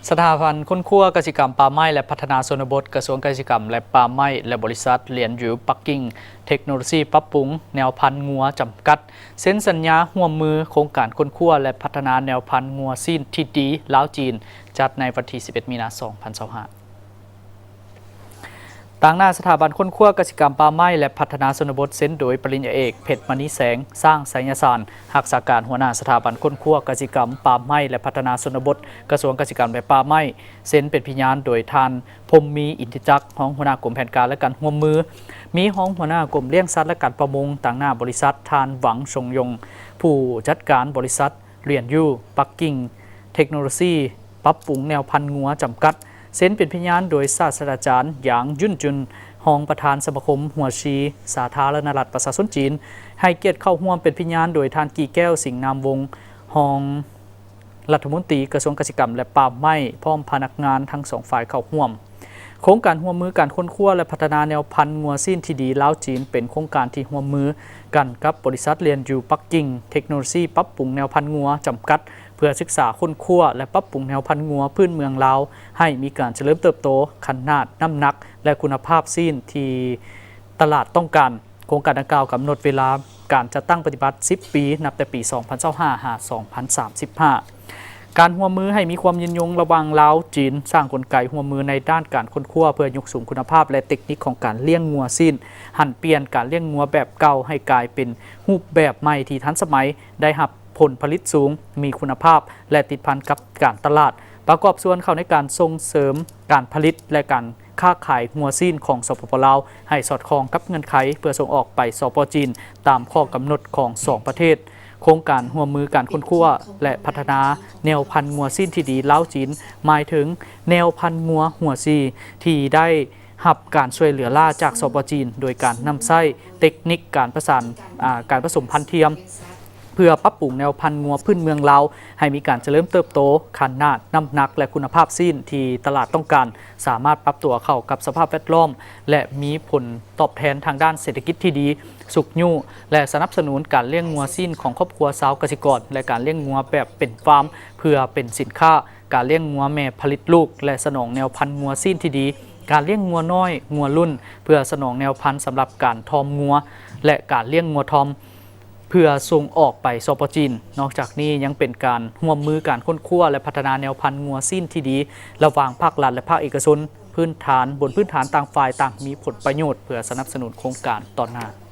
ສະຖາບັນຄົ້ນຄວ້າກະສິກຳປ່າໄມ້ ແລະ ພັດທະນາຊົນນະບົດ ກະຊວງກະສິກຳ ແລະ ປ່າໄມ້ ແລະ ບໍລິສັດ Lianyu Barking Technology ປັບປຸງແນວພັນງົວ ຈຳກັດ ເຊັນສັນຍາຮ່ວມມືໂຄງການຄົ້ນຄວ້າ ແລະ ພັດທະນາແນວພັນງົວຊີ້ນທີ່ດີ ລາວ-ຈີນ ຈັດໃນວັນທີສິບເອັດ ມີນາ ສອງພັນຊາວຫ້າ. ຕາງໜ້າສະຖາບັນຄົ້ນຄວ້າກະສິກຳປ່າໄມ້ ແລະ ພັດທະນາຊົນນະບົດ ເຊັນໂດຍປະລິນຍາເອກ ເພັດມະນີແສງ ຊ້າງໄຊຍະສານ ຮັກສາການຫົວໜ້າສະຖາບັນຄົ້ນຄວ້າກະສິກຳປ່າໄມ້ ແລະ ພັດທະນາຊົນນະບົດ ກະຊວງກະສິກຳ ແລະ ປ່າໄມ້ ເຊັນເປັນພະຍານໂດຍທ່ານ ພົມມີ ອິນທິຈັກ ຮອງຫົວໜ້າກົມແຜນການ ແລະ ການຮ່ວມມື, ມີຮອງຫົວໜ້າກົມລ້ຽງສັດ ແລະ ການປະມົງ, ຕາງໜ້າບໍລິສັດ ທ່ານ ຫວັງ ຊົງຢົງ ຜູ້ຈັດການບໍລິສັດ Lianyu Barking Technology ປັບປຸງແນວພັນງົວ ຈຳກັດ, ເຊັນເປັນພະຍານໂດຍສາດສະດາຈານ ຢາງ ຢຸນຈຸນ ຮອງປະທານສະມາຄົມຫົວຊີ ສາທາລະນະລັດປະຊາຊົນຈີນ, ໃຫ້ກຽດເຂົ້າຮ່ວມເປັນພະຍານໂດຍທ່ານ ກີ່ແກ້ວ ສິງນາມວົງ ຮອງລັດຖະມົນຕີກະຊວງກະສິກຳ ແລະ ປ່າໄມ້ ພ້ອມພະນັກງານທັງສອງຝ່າຍເຂົ້າຮ່ວມ. ໂຄງການຮ່ວມມືການຄົ້ນຄວ້າ ແລະ ພັດທະນາແນວພັນງົວຊີ້ນທີ່ດີ ລາວ-ຈີນ ເປັນໂຄງການທີ່ຮ່ວມມືກັນກັບບໍລິສັດ Lianyu Barking Technology ປັບປຸງແນວພັນງົວ ຈຳກັດ ເພື່ອສຶກສາຄົ້ນຄວ້າ ແລະ ປັບປຸງແນວພັນງົວພື້ນເມືອງລາວ ໃຫ້ມີການຈະເລີນເຕີບໂຕ, ຂະໜາດ, ນ້ຳໜັກ ແລະ ຄຸນນະພາບຊີ້ນທີ່ຕະຫຼາດຕ້ອງການ. ໂຄງການດັ່ງກ່າວກຳນົດເວລາການຈັດຕັ້ງປະຕິບັດສິບປີ ນັບແຕ່ປີສອງພັນຊາວຫ້າ ຫາ ສອງພັນສາມສິບຫ້າ. ການຮ່ວມມືໃຫ້ມີຄວາມຍືນຍົງລະຫວ່າງລາວ-ຈີນ, ສ້າງກົນໄກຮ່ວມມືໃນດ້ານການຄົ້ນຄວ້າເພື່ອຍົກສູງຄຸນນະພາບ ແລະ ເຕັກນິກຂອງການລ້ຽງງົວຊີ້ນ, ຫັນປ່ຽນການລ້ຽງງົວແບບເກົ່າໃຫ້ກາຍເປັນຮູບແບບໃໝ່ທີ່ທັນສະໄໝ, ໄດ້ຮັບຜົນຜະລິດສູງ, ມີຄຸນນະພາບ ແລະ ຕິດພັນກັບການຕະຫຼາດ, ປະກອບສ່ວນເຂົ້າໃນການສົ່ງເສີມການຜະລິດ ແລະ ການຄ້າຂາຍງົວຊີ້ນຂອງ ສປປ ລາວ ໃຫ້ສອດຄ່ອງກັບເງື່ອນໄຂເພື່ອສົ່ງອອກໄປ ສປ ຈີນ ຕາມຂໍ້ກຳນົດຂອງສອງປະເທດ. ໂຄງການຮ່ວມມືການຄົ້ນຄວ້າ ແລະ ພັດທະນາແນວພັນງົວຊີ້ນທີ່ດີ ລາວ-ຈີນ ໝາຍເຖິງແນວພັນງົວຫົວຊີທີ່ໄດ້ຮັບການຊ່ວຍເຫຼືອລ້າຈາກ ສປ ຈີນ ໂດຍການນຳໃຊ້ເຕັກນິກການປະສານ ອາ ການປະສົມພັນທຽມ ເພື່ອປັບປຸງແນວພັນງົວພື້ນເມືອງລາວໃຫ້ມີການຈະເລີນເຕີບໂຕ, ຂະໜາດ, ນ້ຳໜັກ ແລະ ຄຸນນະພາບຊີ້ນທີ່ຕະຫຼາດຕ້ອງການ, ສາມາດປັບຕົວເຂົ້າກັບສະພາບແວດລ້ອມ ແລະ ມີຜົນຕອບແທນທາງດ້ານເສດຖະກິດທີ່ດີ, ຊຸກຍູ້ ແລະ ສະໜັບສະໜູນການລ້ຽງງົວຊີ້ນຂອງຄອບຄົວຊາວກະສິກອນ ແລະ ການລ້ຽງງົວແບບເປັນຟາມເພື່ອເປັນສິນຄ້າ, ການລ້ຽງງົວແມ່ຜະລິດລູກ ແລະ ສະໜອງແນວພັນງົວຊີ້ນທີ່ດີ, ການລ້ຽງງົວນ້ອຍ, ງົວລຸ້ນ ເພື່ອສະໜອງແນວພັນສຳລັບການທອມງົວ ແລະ ການລ້ຽງງົວທອມ ເພື່ອສົ່ງອອກໄປ ສປ ຈີນ. ນອກຈາກນີ້ຍັງເປັນການຮ່ວມມືການຄົ້ນຄວ້າ ແລະ ພັດທະນາແນວພັນງົວຊີ້ນທີ່ດີ ລະຫວ່າງພາກລັດ ແລະ ພາກເອກະຊົນ ພື້ນຖານ, ບົນພື້ນຖານຕ່າງຝ່າຍຕ່າງມີຜົນປະໂຫຍດ ເພື່ອສະໜັບສະໜູນໂຄງການຕໍ່ໜ້າ.